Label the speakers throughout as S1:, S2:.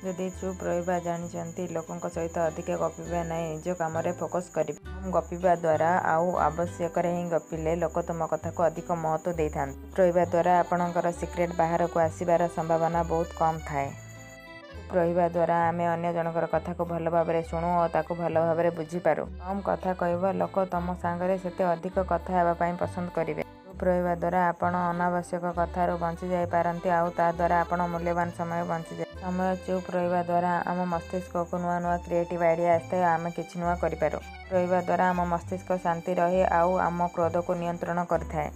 S1: ଯଦି ଚୁପ୍ ରହିବା ଜାଣିଛନ୍ତି, ଲୋକଙ୍କ ସହିତ ଅଧିକ ଗପିବେ ନାହିଁ, ନିଜ କାମରେ ଫୋକସ୍ କରିବେ। କମ୍ ଗପିବା ଦ୍ୱାରା ଆଉ ଆବଶ୍ୟକରେ ହିଁ ଗପିଲେ ଲୋକ ତୁମ କଥାକୁ ଅଧିକ ମହତ୍ତ୍ୱ ଦେଇଥାନ୍ତି। ଚୁପ୍ ରହିବା ଦ୍ୱାରା ଆପଣଙ୍କର ସିକ୍ରେଟ୍ ବାହାରକୁ ଆସିବାର ସମ୍ଭାବନା ବହୁତ କମ୍ ଥାଏ। ଚୁପ୍ ରହିବା ଦ୍ୱାରା ଆମେ ଅନ୍ୟ ଜଣଙ୍କର କଥାକୁ ଭଲ ଭାବରେ ଶୁଣୁ ଓ ତାକୁ ଭଲ ଭାବରେ ବୁଝିପାରୁ। କମ୍ କଥା କହିବା ଲୋକ ତମ ସାଙ୍ଗରେ ସେତେ ଅଧିକ କଥା ହେବା ପାଇଁ ପସନ୍ଦ କରିବେ। ଚୁପ୍ ରହିବା ଦ୍ୱାରା ଆପଣ ଅନାବଶ୍ୟକ କଥାରୁ ବଞ୍ଚି ଯାଇପାରନ୍ତି ଆଉ ତା ଦ୍ୱାରା ଆପଣ ମୂଲ୍ୟବାନ ସମୟ ବଞ୍ଚିଯାଏ। ସମୟ ଚୁପ୍ ରହିବା ଦ୍ୱାରା ଆମ ମସ୍ତିଷ୍କକୁ ନୂଆ ନୂଆ କ୍ରିଏଟିଭ୍ ଆଇଡ଼ିଆ ଆସିଥାଏ ଓ ଆମେ କିଛି ନୂଆ କରିପାରୁ। ଚୁପ୍ ରହିବା ଦ୍ୱାରା ଆମ ମସ୍ତିଷ୍କ ଶାନ୍ତି ରହେ ଆଉ ଆମ କ୍ରୋଧକୁ ନିୟନ୍ତ୍ରଣ କରିଥାଏ।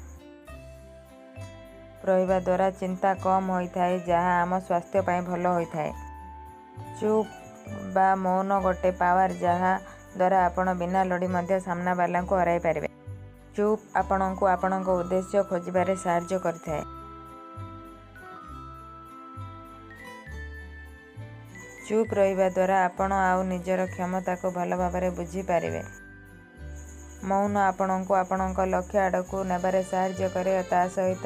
S1: ଚୁପ୍ ରହିବା ଦ୍ୱାରା ଚିନ୍ତା କମ୍ ହୋଇଥାଏ, ଯାହା ଆମ ସ୍ୱାସ୍ଥ୍ୟ ପାଇଁ ଭଲ ହୋଇଥାଏ। ଚୁପ୍ ବା ମୌନ ଗୋଟେ ପାୱାର, ଯାହା ଦ୍ୱାରା ଆପଣ ବିନା ଲଢ଼ି ମଧ୍ୟ ସାମ୍ନାବାଲାଙ୍କୁ ହରାଇ ପାରିବେ। ଚୁପ୍ ଆପଣଙ୍କୁ ଆପଣଙ୍କ ଉଦ୍ଦେଶ୍ୟ ଖୋଜିବାରେ ସାହାଯ୍ୟ କରିଥାଏ। ଚୁପ୍ ରହିବା ଦ୍ୱାରା ଆପଣ ଆଉ ନିଜର କ୍ଷମତାକୁ ଭଲ ଭାବରେ ବୁଝିପାରିବେ। ମୌନ ଆପଣଙ୍କୁ ଆପଣଙ୍କ ଲକ୍ଷ୍ୟ ଆଡ଼କୁ ନେବାରେ ସାହାଯ୍ୟ କରେ ଓ ତା ସହିତ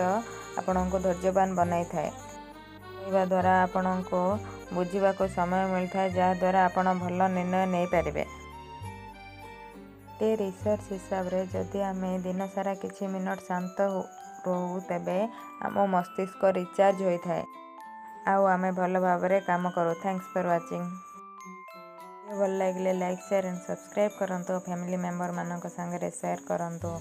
S1: ଆପଣଙ୍କୁ ଧୈର୍ଯ୍ୟବାନ ବନାଇଥାଏ। ରହିବା ଦ୍ୱାରା ଆପଣଙ୍କୁ ବୁଝିବାକୁ ସମୟ ମିଳିଥାଏ, ଯାହା ଦ୍ୱାରା ଆପଣ ଭଲ ନିର୍ଣ୍ଣୟ ନେଇପାରିବେ। ଗୋଟିଏ ରିସର୍ଚ୍ଚ ହିସାବରେ ଯଦି ଆମେ ଦିନସାରା କିଛି ମିନିଟ୍ ଶାନ୍ତ ରହୁ, ତେବେ ଆମ ମସ୍ତିଷ୍କ ରିଚାର୍ଜ ହୋଇଥାଏ ଆଉ ଆମେ ଭଲ ଭାବରେ କାମ କରୁ। Thanks for watching. Video ଭଲ ଲାଗିଲେ ଲାଇକ୍, ସେୟାର ଆଣ୍ଡ ସବସ୍କ୍ରାଇବ୍ କରନ୍ତୁ ଓ ଫ୍ୟାମିଲି ମେମ୍ବରମାନଙ୍କ ସାଙ୍ଗରେ ସେୟାର କରନ୍ତୁ।